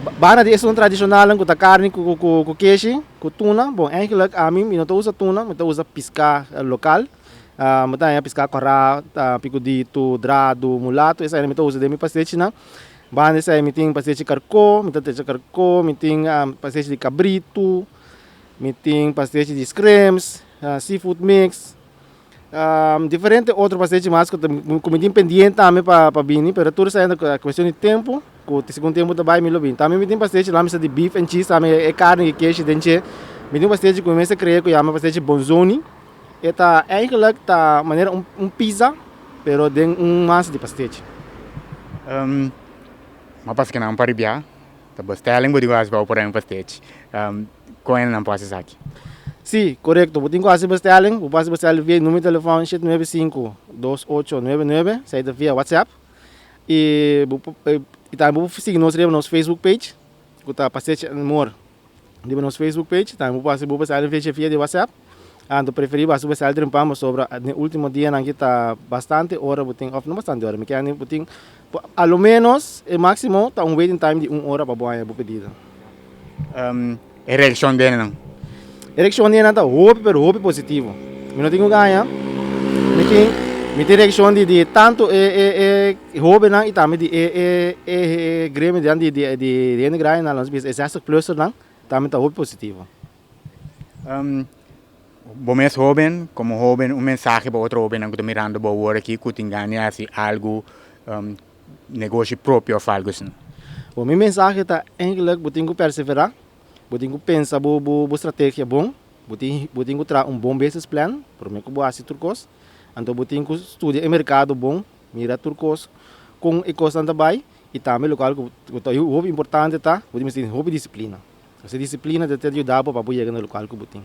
Banda di esun tradishonalnan ku ta karni ku ku keshi, ku tuna, bon eigenlijk ami mi no ta usa tuna, mi ta usa piská lokal. Mi ta haña piská kòrá, pikudito, dradu, mulato, esei mi ta usa den mi pastechinan. Banda di esei mi tin pastechi karkó, mi ta techa karkó, mi tin pastechi di kabritu, mi tin pastechi di shrimps, seafood mix. Diferente otro pastechi mas ku ku mi tin pendiente tambe pa pa bini pero tur esei ta kuestion di tempu ku segun tempu ta bai mi lo bini. Tambe mi tin pastechi la mester di beef and cheese tambe e karni ku keshi den dje. Mi tin un pastechi ku mi mester krea ku yama pastechi bonzoni e ta eigenlijk ta manera un un pizza pero den un masa di pastechi. Mi a pasa kinan pa ribia Ta bestelling bo tin ku hasi pa bo por haña un pastechi. Kon hende nan por hasi esaki? Sí, korekto. Bo tin ku hasi bestelling. Bo por hasi bestelling via e numero di telefòn 795 2899, esei ta via WhatsApp. I bo por i tambe bo por sigui nos riba nos Facebook page ku ta Pastechi and More riba nos Facebook page. Tambe bo por hasi bo bestelling via di WhatsApp. Anto preferí bo hasi bestelling trempan pasobra den último dianan aki ta bastante ora bo tin òf no bastante ora mi ke bo tin A lo menos e maximo ta un waiting time di un ora pa bo haña bo pedido. E reaccion di nan? E reaccion di nan ta hopi pero hopi positivo. Mi no tin cu gaña. Mi tin mi tin reaccion di di tanto e e e hobennan y tambe di e e e gremio di di di hende grandinan nos bisa e zestig plussernan tambe ta hopi positivo. Bo mes hoben, komo hoben un mensahe pa otro hobennan ku ta mirando bo awor aki ku tin gana di hasi algu, negoshi propio òf algu asina. Bo mi mensahe ta eigenlijk bo tin ku perseverá, bo tin ku pensa bo bo strategia bon, bo tin bo tin ku traha un bon business plan promé ku bo hasi tur kos, anto bo tin ku studia e merkado bon, mira tur kos kon e kosnan ta bai i tambe lokual ku ta hopi importante ta bo tin mester tin hopi disiplina. Ese disiplina ta yuda bo pa bo yega na lokual ku bo tin.